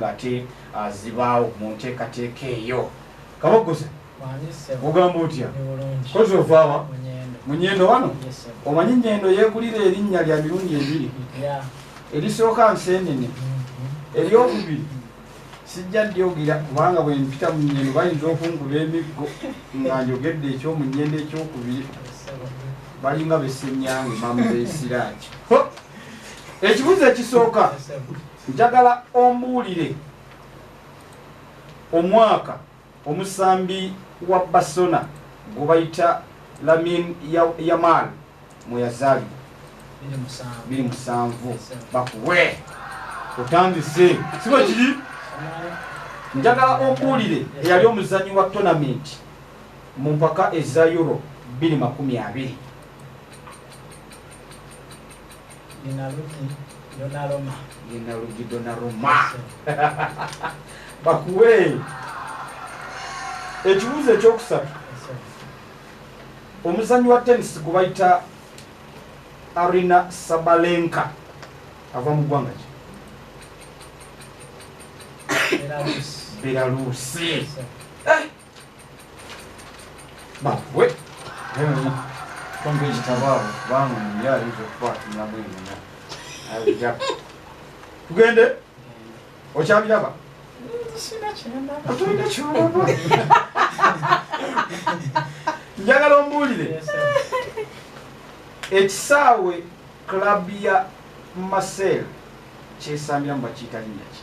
ng'ate zibaawo mu nteekateeka eyo. Kabogoza, ogamba otya? Kozi ovaawa Munyendo wano? Omanyi Nyendo yeegulira erinnya lya mirundi ebiri. Erisooka nseenene, eryokubiri sijja ddyogera kubanga bwe mpita mu Nyendo bayinza okunkuba emiggo nga njogedde ekyomunyendo ekyokubiri. Balinga bessenyange mamuzeesiraaki. Ekibuuzo ekisooka, njagala ombuulire omwaka omusambi wa Barcelona gwe bayita Lamine Yamal mwe yazaalibwa. 27. Bakuwe otandise, si bwe kiri? Njagala ombuulire eyali omuzannyi wa tournament mu mpaka eza Euro 2020. Gianluigi Donnarumma. Bakuwe. Ekibuuzo ekyokusatu, omuzannyi wa tennis gwe bayita Arina Sabalenka ava mu ggwanga ki? Belarus. Bakuwe. Tompa ekitabo abo kubanga omuyi ayinza okuba atunulamu emuna. Tugende? Okyabiraba? Otolina kyolaba. Njagala ombuulire ekisaawe club ya Marseille kyesambiramu bakiyita linnya ki?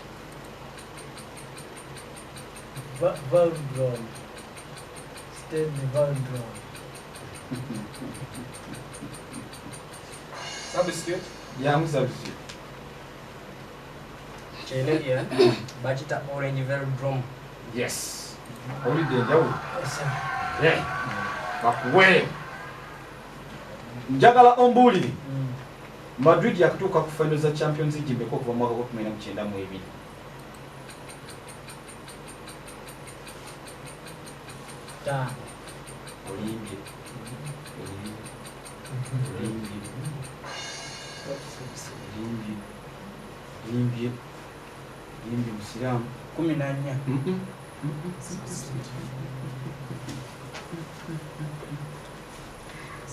Velodrome. Stade Velodrome. Substitute. Jangu substitute. Kyenegera bakita Orange Velodrome. Yes. Owulidde enjawulo? Bakuwe. Njagala ombuulire Madrid yakutuuka ku final za Champions League mbeko okuva mu mwaka gwa 1992. Olimbye. Olimbye. Olimbye. Olimbye. Olimbye musiraamu. 14.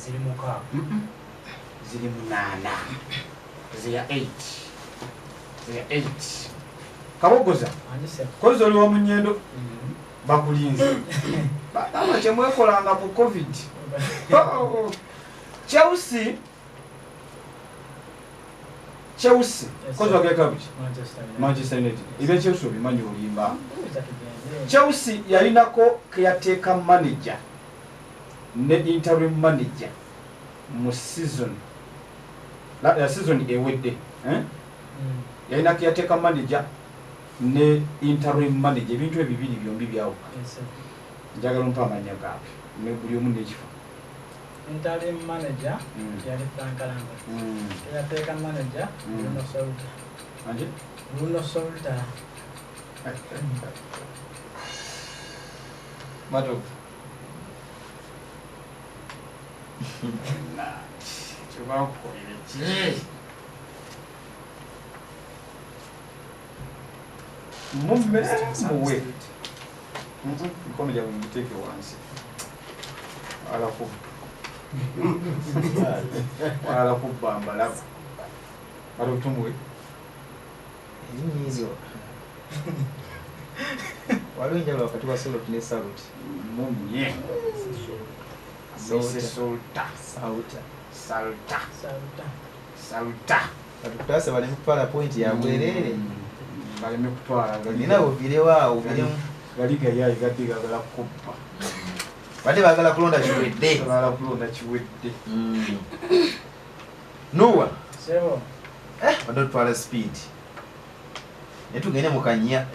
Ziri mukaaga. Ziri 8. Ziri 8. Ziri 8. Kabogoza. Kozi oli wa Munyendo bakulinze. Bagamba kye mwekolanga mu COVID. Chelsea. Chelsea. Kozi wageka buki? Manchester United. Ebya Chelsea obimanyi olimba. Chelsea yalinako caretaker manager ne interim manager mu season. La season ewedde, eh? Yalina caretaker manager ne interim manager, ebintu ebibiri byombi byawuka. Njagala ompa amannya gaabwe ne buli omu n'ekifo. Interim manager yali Frank Lampard. Caretaker manager Bruno Saltor. Anje? Bruno Saltor. Matovu. Kyebankolere ki? Mumme muwe. Mikono gyabwe mugiteeke wansi. Wala kubba mbalabu. Matovu tumuwe. Ennimi ezo. Waliwo enjawulo wakati wa Solot ne Salut. Mumye. Salta. Salta. Salta. Salta. Salta. Batukutase baleme kutwala pointi ya bwereere. Baleme kutwala. Nina ovirewo awo oviremu. Gali gayayi gadde gagala kubba. Badde baagala kulonda kiwedde. Baagala kulonda kiwedde. Noah. Sebo. Badde otwala speed. Ne tugende mu kanya.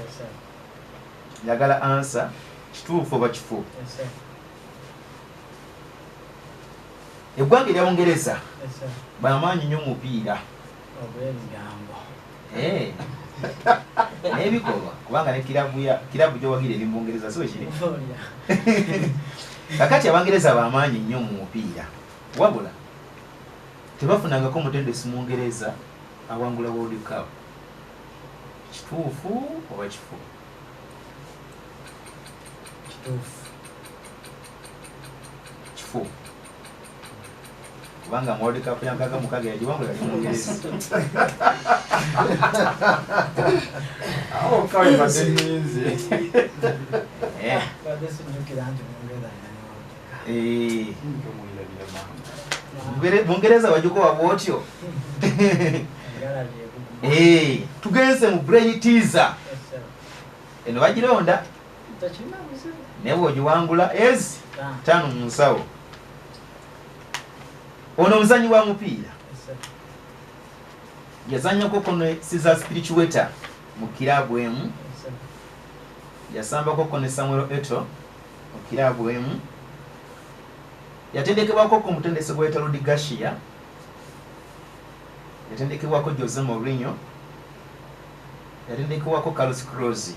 Njagala ansa kituufu oba kifu. Eggwanga erya Bungereza bamaanyi nnyo mu mupiira. N'ebikolwa kubanga ne kirabu gy'owagira eri mu Bungereza si bwe kiri? Kakati Abangereza bamaanyi nnyo mu mupiira, wabula tebafunangako mutendesi Mungereza awangula World Cup. Kituufu oba kifu? Kituufu. Kifu. Kubanga mu World Cup ya 66 yagiwangula yali Mungereza. Awo kawe badde nninze. Badde sijjukira nti Mungereza yali World Cup. Mungereza wajjuko bw'otyo. Tugenze mu brain teaser. Eno bagironda. Naye bw'ogiwangula ezi 5 mu nsawo. Ono muzanyi wa mupiira. Yazannyako kono Cesar Spiritueta mu kiraabu emu. Yasambako kono Samuel Eto'o mu kiraabu emu. Yatendekebwako ku mutendesi gw'ayita Rudi Garcia. Yatendekebwako Jose Mourinho. Yatendekebwako Carlos Queiroz.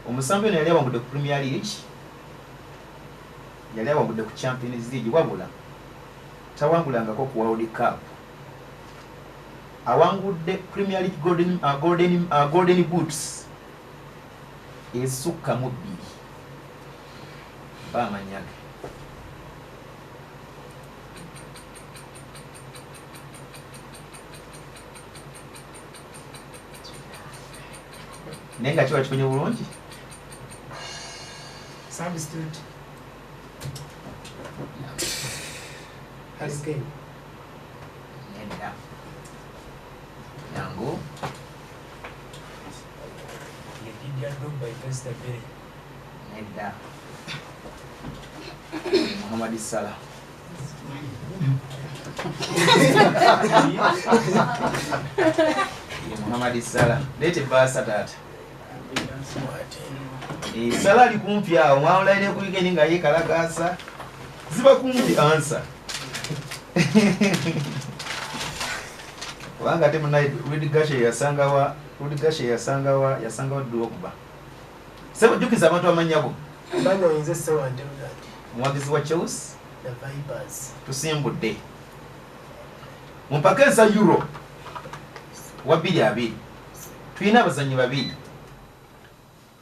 Omusambi ono yali awangudde ku Premier League. Yali awangudde ku Champions League wabula tawangulangako ku World Cup. Awangudde Premier League Golden Boots esukka mu 2. Bamanyaga. Naye nga kiba kifunye bulungi. Substitute. Harry Kane. Nedda. Yangu. Ye Didier Drogba Ipesta Bere. Nedda. Muhammad Salah. Ye Muhammad Salah. Leete baasa taata. Salah ali kumpi awo mwawulaine ku weekend nga yeekalakaasa. Ziba kumpi ansa. Kubanga ate munaye Rudi Garcia yasangawa Drogba. Sebo jjukiza abantu amannya go. Bano nze Sewande Ronald. Omuwagizi wa Chelsea. The Vipers. Tusimbudde. Mu mpaka eza Euro wa 2020 tulina abazannyi babiri.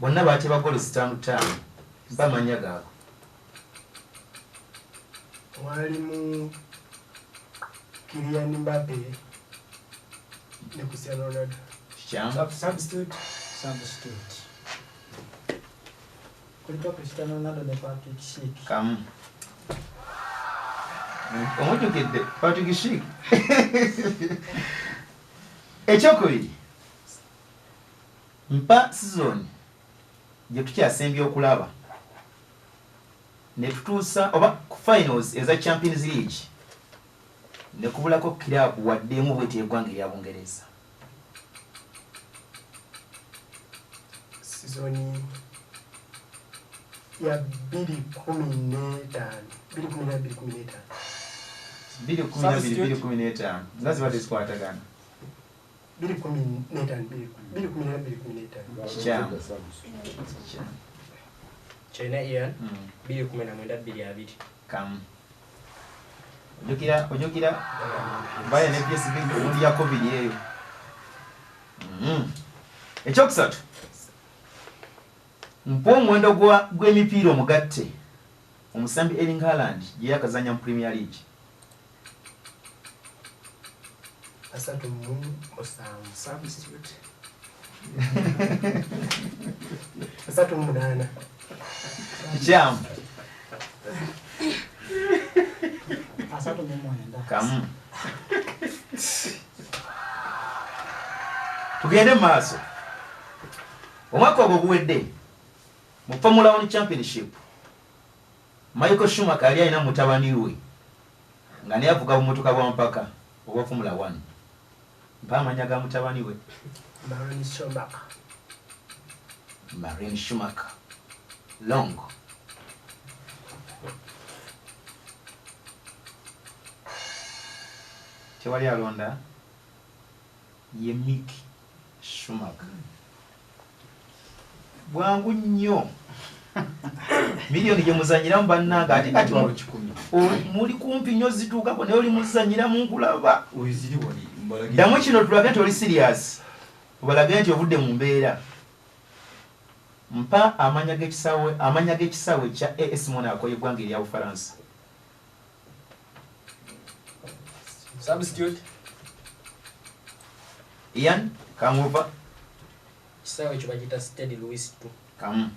Bonna baateba ggoolo 5-5. Mpa amannya gaabwe. Walimu Kylian Mbappe ne Cristiano Ronaldo. Kikyamu. Substitute. Kuliko Cristiano Ronaldo ne Patrick Schick. Kamu. Omujjukidde Patrick Schick. Ekyokubiri. Mpa season gye tukyasembye okulaba. Ne tutuusa oba ku finals eza Champions League. Ne kubulako kiraabu wadde emu bw'eti eggwanga erya Bungereza. Season ya 2015. 2014 2015. 2012 2015. Nga zibadde zikwatagana. 2015 2014. Kikyamu. China Ian 2019 2020. Kamu. Ojjukira Bayern ne PSV omundi ya COVID eyo. Ekyokusatu. Mpa omuwendo gw'emipiira omugatte omusambi Erling Haaland gye yakazannya mu Premier League. 37. Substitute. 38. Kikyamu. 39. Kamu. Tugende mu maaso. Omwaka ogwo guwedde mu Formula 1 Championship Michael Schumacher yali alina mutabani we nga naye avuga bumotoka bwa mpaka obwa Formula 1. Mpa amannya ga mutabani we. Marin Schumacher. Marin Schumacher. Long. Tewali alonda ye Mick Schumacher. Bwangu nnyo. Milioni gye muzannyiramu bannange ate kati muli kumpi nnyo zituukako naye oli muzannyiramu nkulaba. Ddamu kino tulage nti oli serious. Obalage nti ovudde mu mbeera. Mpa amanya g'ekisaawe kya AS Monaco y'eggwanga erya Bufalansa. Substitute. Ian Kamuva. Kisaawe ekyo bagiyita Stade Louis II. Kamu.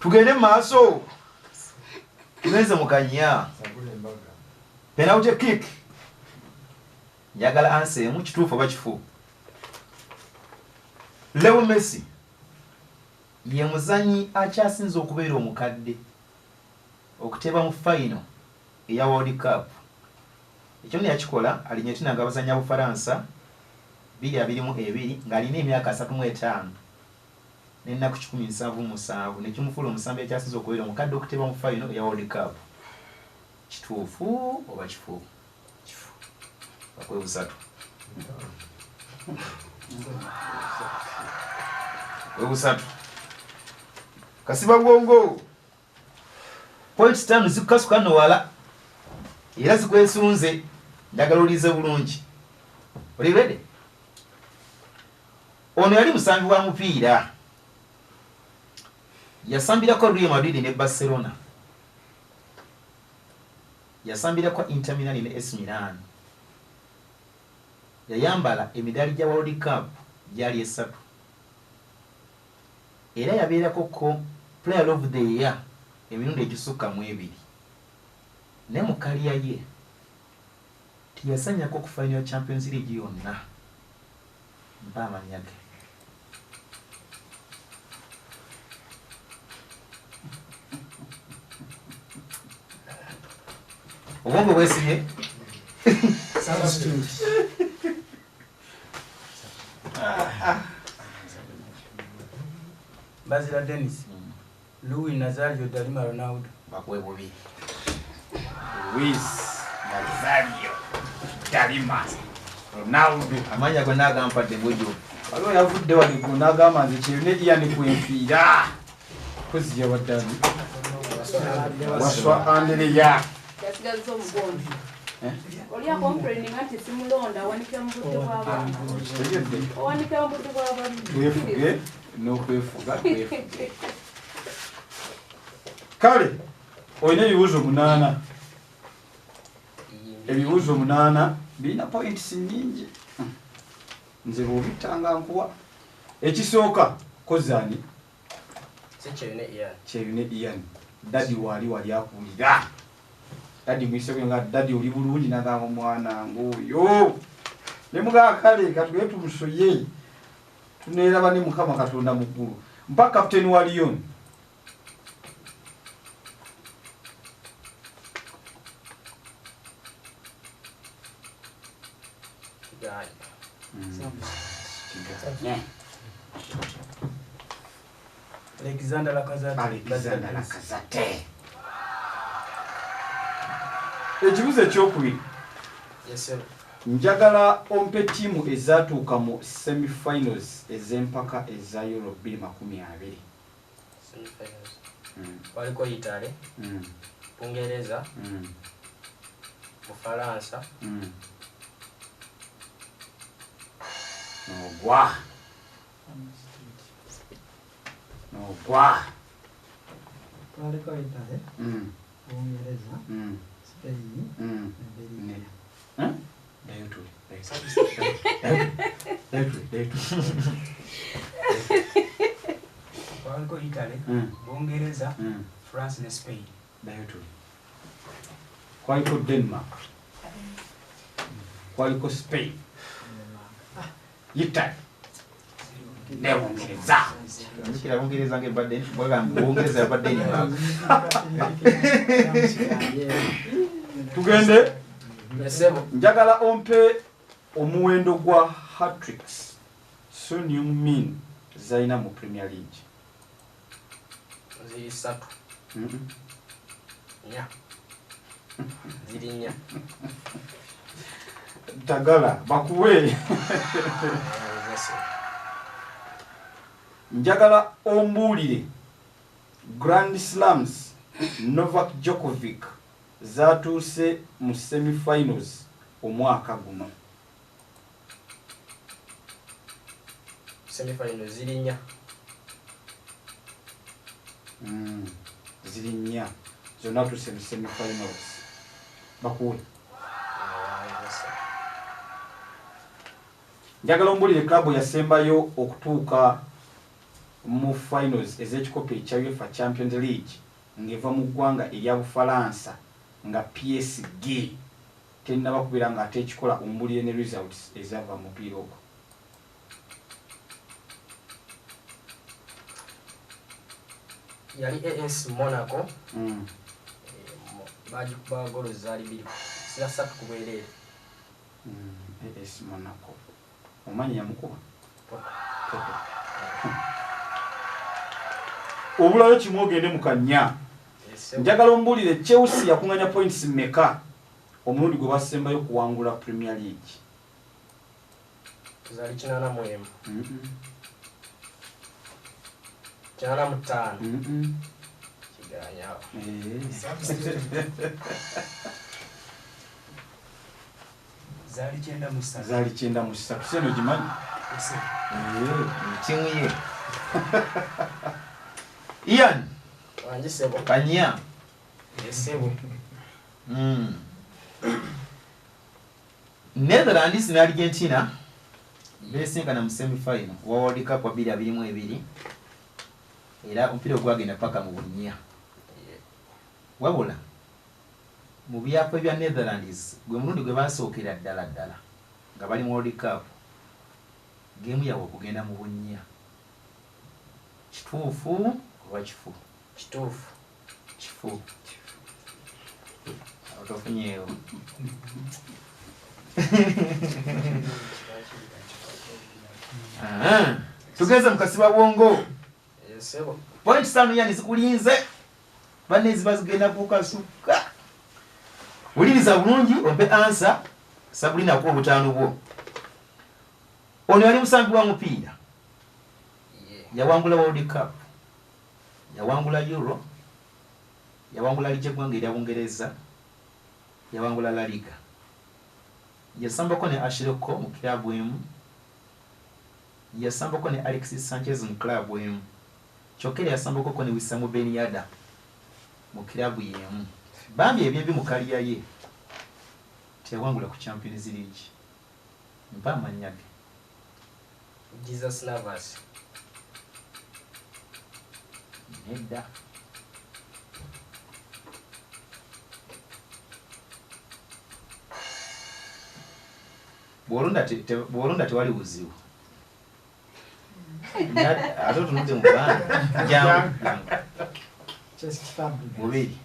Tugende mu maaso. Tugenze mu kanya. Penalty kick. Njagala ansa emu, kituufu oba kifu. Leo Messi ye muzanyi akyasinze okubeera omukadde okuteeba mu final eya World Cup. Ekyo nno yakikola Argentina nga bazannya Bufalansa 2022 ng'alina emyaka 35 n'ennaku 177 ne kimufuula omusambi akyasinze okubeera omukadde okuteeba mu final eya World Cup. Kituufu oba kifu? Kifu. Bakuwe busatu. Busatu. Kasiba bwongo. Points 5 zikukasuka nno wala. Era zikwesunze. Njagala olize bulungi. Oli ready? Ono yali musambi wa mupiira. Yasambirako Real Madrid ne Barcelona. Yasambirako Inter Milan ne AC Milan. Yayambala emidaali gya World Cup gyali 3. Era yabeerako ko Player of the Year emirundi egisukka mu 2. Ne mu kaliya ye teyasanyako ku final Champions League yonna. Mpa amannya ge. Obwongo bwesibye. Substitute. Bazira Dennis. Luis Nazario da Lima Ronaldo. Bakuwe bubi. Luis Nazario da Lima Ronaldo. Amanya gonna agampadde bujjo. Waliwo yavudde wano n'agamba nze kyeyune Ian kwenfiira. Kozi yawadde ani? Waswa Andereya. Yasigaza omugonzi. Oli akomplaininga nti simulonda awanika mu budde bw'abantu. Owanika mu budde bw'abantu. Twefuge n'okwefuga twefuge. Kale olina ebibuuzo 8. Ebibuuzo 8 birina points nnyingi. Nze bw'obittanga nkuwa. Ekisooka kozani? Kyeyune Ian. Kyeyune Ian. Daddy wali wali akuwulira. Daddy mwiseko nga daddy oli bulungi n'agamba omwana ng'oyo. Ne mugamba kale katugende tumusoye. Tuneeraba ne Mukama Katonda mu ggulu. Mpa kapiteeni wa Lyon. Alexander Lacazette. Alexander Lacazette. Ekibuuzo ekyokubiri. Yes sir. Njagala ompe ttiimu ezaatuuka mu semifinals ez'empaka eza Euro 2020. Semifinals. Waliko Italy, Bungereza, Bufalansa. Nogwa. Nogwa. Waliko Italy, Bungereza, Spain, ne Belgium. Waliko Italy, Bungereza, France ne Spain. Kwaliko Denmark. Kwaliko Spain. Italy. Ne Bungereza. Nzikira Bungereza ng'ebadde Bungereza yabadde Denmark. Tugende. Njagala ompe omuwendo gwa hat-tricks Son Heung-min zalina mu Premier League. Ziri 3. 4. Ziri 4. Tagala bakuwe. Njagala ombuulire Grand Slams Novak Djokovic zatuuse mu semifinals Omwaka guno. Semifinal ziri nnya. Ziri nnya. Zonna tuuse mu semifinals. Bakuwe. Njagala ombulire club yasembayo okutuuka mu finals ez'ekikopo ekya UEFA Champions League ng'eva mu ggwanga erya Bufalansa nga PSG tennaba kubeera ng'ate ekikola, ombulire ne results ezava mu mupiira ogwo. Yali AS Monaco. Bagikuba golo zaali 2-3 ku bwereere. AS Monaco. Omanyi yamukuba? Porto. Obulayo kimu ogende mu kanya. Njagala ombulire Chelsea yakunganya points mmeka omulundi gwe basembayo kuwangula Premier League? Zaali 81. 85. Kiganyawo. Zaali 93. Zaali 93. Seno gimanyi? Ttiimu ye. Ian. Wangi ssebo. Kanya. Ssebo. Netherlands ne Argentina besinkana mu semifinal wa World Cup wa 2022, era omupiira ogwagenda paka mu bunnya. Wabula mu byapa bya Netherlands gwe mulundi gwe basookera ddala ddala nga bali mu World Cup geemu yaabwe okugenda mu bunnya. Kituufu oba kifu? Kituufu. Kifu. Awo tofunyeewo. Tugeze mu kasiba bwongo. Ssebo. Point 5 yani zikulinze. Banne ziba zigenda kukasuka. Wuliriza bulungi ompe answer. Sabulina kuwa obutaano bwo. Ono yali musambi wa mupiira. Yawangula World Cup. Yawangula Euro. Yawangula ligi y'eggwanga erya Bungereza. Yawangula La Liga. Yasambako ne Ashley Cole mu club emu. Yasambako ne Alexis Sanchez mu club emu. Kyokka era yasambako ne Wissam Ben Yedder mu club y'emu. Bambi ebyembi mu career ye teyawangula ku Champions League. Mpa amannya ge. Jesus Navas. Nedda. Bw'olonda tewali buzibu. Ate otunudde mu bbanga. Jangu, jangu. Cesc Fabregas. Mubiri.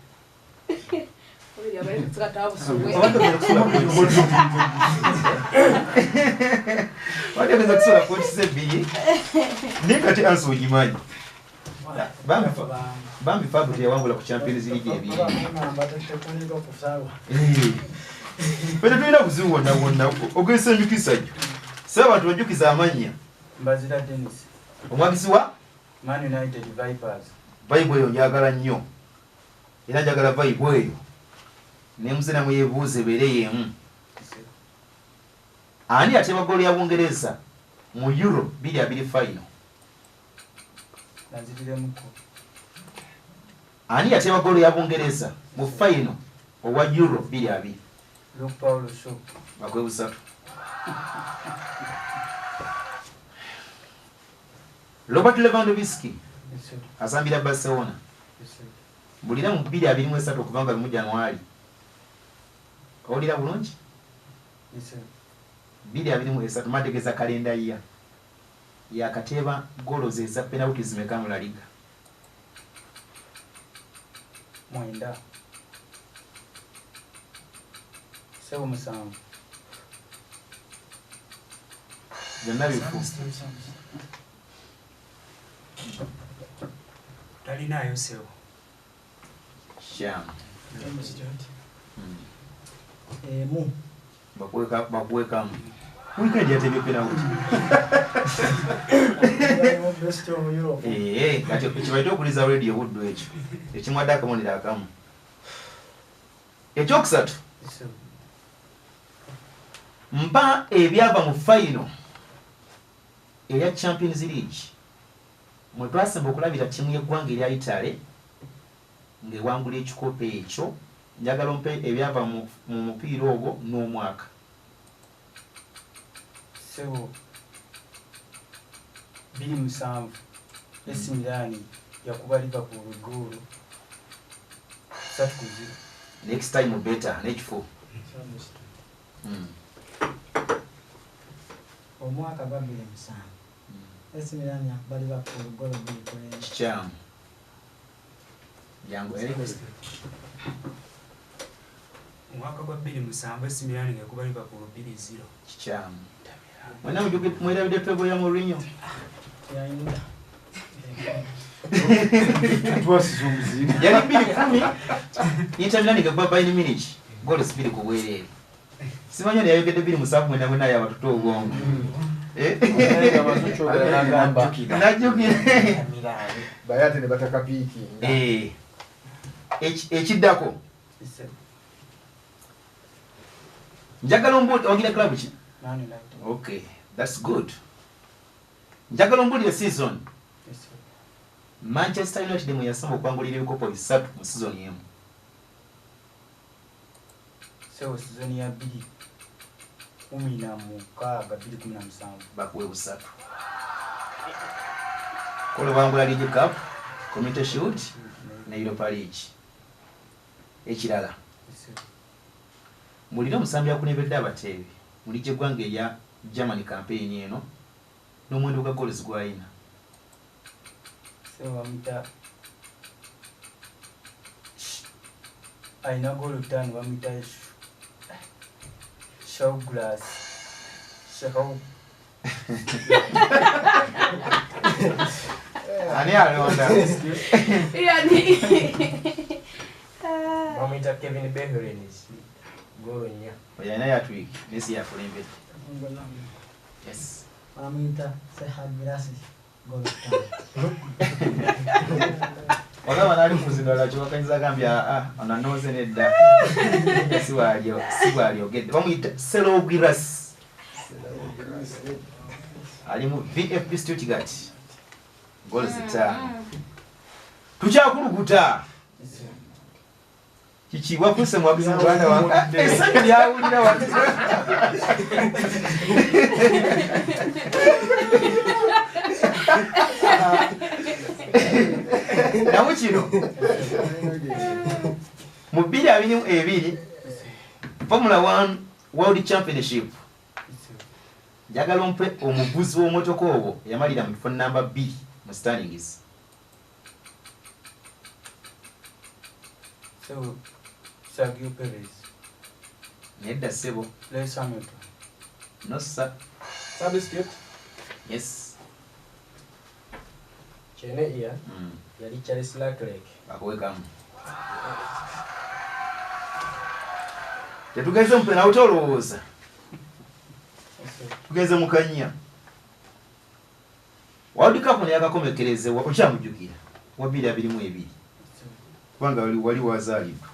Obiri abaye kutukata busubwe. Obadde ogenda kusula points ebbiri. Naye kati answer ogimanyi. Bambi Fabio teyawangula ku Champions League ebiri. Bagamba tekulinga okusalwa. Ffe tetulina buzibu bwonna bwonna, ogezesa emikisa gyo. Ssebo abantu bajjukize amannya. Mbazira Dennis. Omwagisi wa? Man United Vipers. Vibe eyo njagala nnyo. Era njagala vibe eyo. Ne muzina muyeebuuze ebeere y'emu. Ani yateeba ggoolo ya Bungereza mu Euro 2020 final? Nanziriremuko. Ani yateeba ggoolo ya Bungereza mu final owa Euro 2020? Luke Paul Shaw. Bakwe busatu. Robert Lewandowski asambira Barcelona. Bulira mu 2023 okuva nga 1 January. Owulira bulungi? 2023 mategeeza kalenda year. Yakateeba ggoolo ze eza penalty zimeka mu La Liga? 9. Ssebo 7. Byonna bifu. Talinaayo ssebo. Sham. Emu. Bakuwekamu. Weekend yatebye penalty. Best of Europe. Kati kibaite okuliza radio buddu ekyo. Ekimwadde akabonero akamu. Ekyokusatu. Mpa ebyava mu final eya Champions League mwe twasemba okulabira ttiimu y'eggwanga erya Italy ng'ewangula ekikopo ekyo. Njagala ompe ebyava mu mupiira ogwo n'omwaka. Sebo 2007 AC Milan yakuba Liverpool goolo 3-0. Next time better n'ekifo. Omwaka gwa 2007 AC Milan yakuba Liverpool goolo 2-1. Kikyamu. Jangu Eric. Omwaka gwa 2007 AC Milan yakuba Liverpool 2-0. Kikyamu. Mwana mwerabidde pego ya Mourinho. Yali 2-10 Inter Milan ikakuba Bayern Munich goolo 2 ku bwereere. Simanyi yayogedde 2007 mwena yabatuta obwongo. Najjukira. Bayate ne batakapiiki. Ekiddako. Njagala ombuulire wagira club ki? Man United. Okay, that's good. Njagala ombuulire season. Manchester United mwe yasoma okwangulira ebikopo 3 mu season emu. So season ya 2016 2017 bakuwe 3. Kolo bangula League Cup, Community Shield ne Europa League. Ekirala. Mulina omusambi akulembedde abateebi mu liigi y'eggwanga erya Germany campaign eno n'omuwendo gwa goals gw'alina. Sebo bamuyita alina goolo 5 bamuyita Shawgrass. Shaw Ani alonda? Bamuyita Kevin Behrens. Goolo 4. Oyo alina yatwiki naye si yakulembedde. Yes. Bamuyita Serhou Guirassy goolo 5. Olaba n'ali ku zino kiwakanyiza agambye ono anooze nedda. Si bw'alyogedde. Bamuyita Serhou Guirassy. Ali mu VfB Stuttgart. Goolo 5. Tukyakulukuta. Kiki wafuuse mwagizi muganda wange. Essanyu lyawulira wano. Namu kino mu 2022 Formula 1 World Championship njagala ompe omuvuzi w'omotoka obwo yamalira mu kifo namba B mu standings. So Sergio Perez. Nedda ssebo. Lewis Hamilton. No sir. Sabiscuit. Yes. Kyene iya yali Charles Leclerc. Bakuwekamu. Tetugeze mpe nawe tolowooza. Tugeze mu kanya. World Cup yakakomekerezebwa okyamujjukira wa 2022. Kubanga wali wazaalibwa.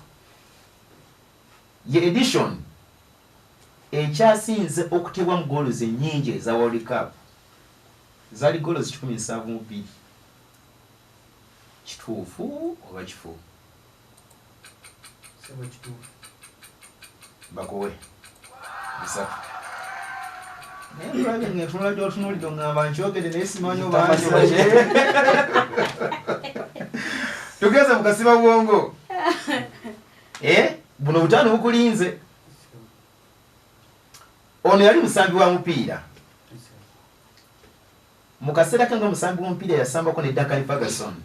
Ye edition ekyasinze okutebwa mu goals ennyingi eza World Cup zaali goals 172. Kituufu oba kifu? Sebo kituufu. Bakuwe 3. Naye olabye ng'entunula gy'otunuulidde oŋŋamba nkyogedde naye simanyi oba nkyogedde. Tugeze mu kasiba bwongo. Buno butaano bukulinze. Ono yali musambi wa mupiira. Mu kaseera ke ng'omusambi w'omupiira yasambako ne Duncan Ferguson.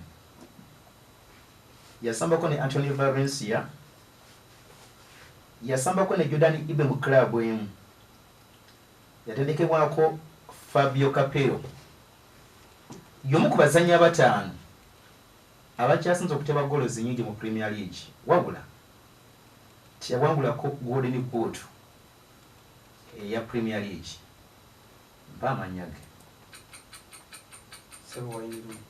Yasambako ne Anthony Valencia. Yasambako ne Jordan Ibe mu club emu. Yatendekebwako Fabio Capello. Y'omu ku bazannyi abataano abakyasinze okuteba goolo nnyingi mu Premier League. Wabula teyawangulako Golden Boot eya Premier League. Mpa amannya ge. Sebo Wayne Rooney.